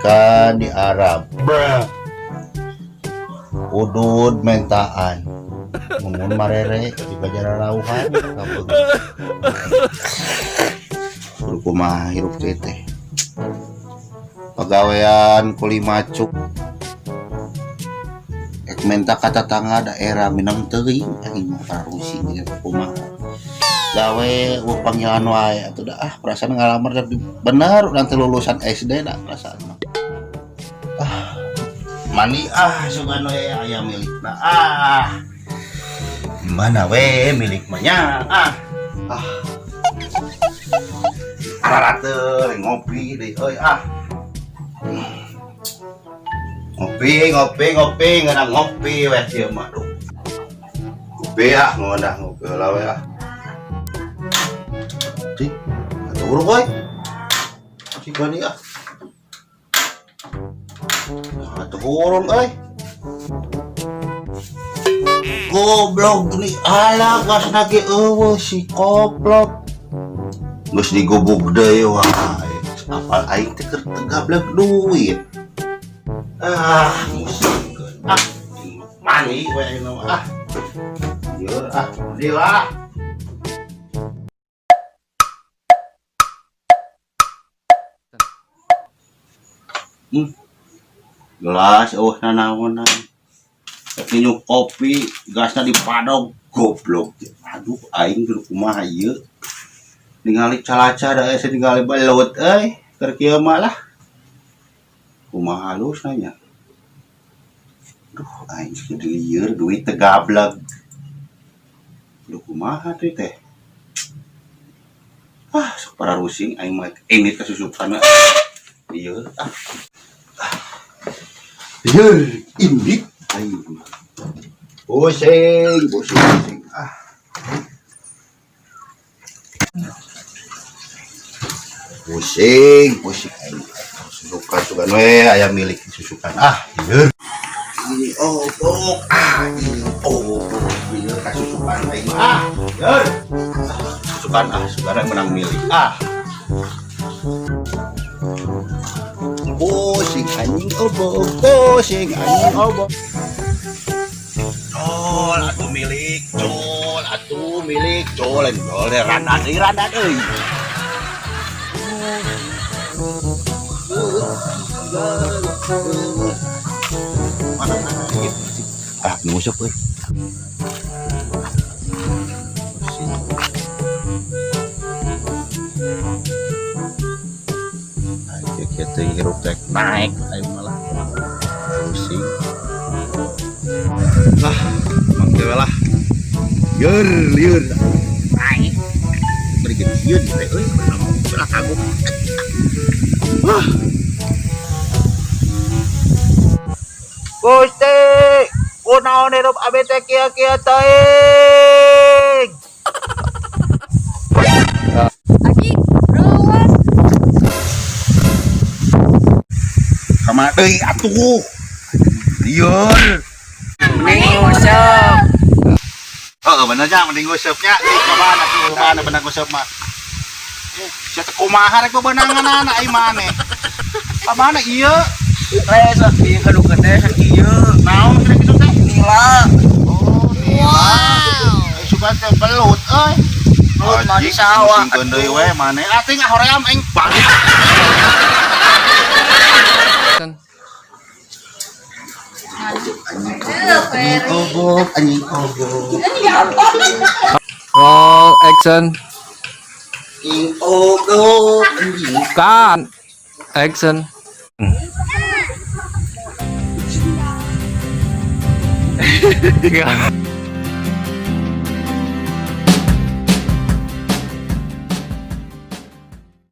Pamajikan di Arab. Udud mentaan. Mun marere di bajararauhan kapeung. Kudu kumaha hirup teh teh. Pagawean kuli macuk. Ek menta ka tatangga daerah Minang teuing aing mah parusing ieu kumaha. Gawe euweuh panggilan wae atuh da ah perasaan ngalamar tapi bener urang teh lulusan SD da perasaan mah. Ah mandi ah sugan we aya milikna ah. Di mana we milik mah nya ah. Ah. Ararate ngopi deui euy ah. Ngopi, ngopi, ngopi, ngeunah ngopi weh ieu mah duh. Ngopi ah, ngeunah ngopi heula we ah. Cik, atuh uruk euy. Cik mandi ah. Atuh hurung euy. Goblok nih, alah gasna ge eueuh si koplok. Geus digubug deui wae. Apal aing teh keur teu gablek duit. Ah, musingkeun. Ah, mandi we ayeuna mah ah. Lieur ah, mandi lah. Gelas eueuh nanaonan. Rek nginum kopi, gasna dipadog, goblok. Aduh, aing kudu kumaha ieu. Ningali calaca da aya ningali belut euy, keur kieu mah lah. Kumaha halusna nya. Duh, aing geus lieur duit teu gablek. Duh kumaha teh teh. Ah, sok pararusing aing mah ini kasusupan. Lieur ah. Lieur indit aing. Pusing, pusing, pusing. Ah. Pusing, pusing aing. Susukan sugan we aya milik susukan ah. Lieur. Ini obok, ah, ini obok. Lieur kasusukan aing mah ah. Lieur. Susukan ah, sugan menang milik ah. Pusing anjing obok, pusing anjing obok. Jol atuh milik, jol atuh milik, jol jol randa deui randa deui. Mana mana ieu? Ah, nguseup euy. Kieu teh hirup teh naik aing malah pusing. Lah, mang teh lah. Lieur, lieur. Naik. Beri geujeun teh euy, belah kagok. Wah. Gusti, kunaon hirup abi teh kieu-kieu teuing. Anjing, ruas. Kamana deui atuh? Lieur. Mending nguseup. Heeh, bener nya mending nguseup nya. Ih, cobaan atuh cobaan bener nguseup mah. Sia teh kumaha rek bebenangan aing maneh. Ka mana ieu? Eh, sok ieu kadukeun teh sakieu. Naon kira kitu teh? Nila. Oh, nila. Wow. Aing suka teh belut euy. Belut mah di sawah. Musingkeun deui we maneh. Ah, teh ngahoream aing balik. Anjing obok, anjing obok. Roll action. Anjing obok, anjing. Bukan. Action.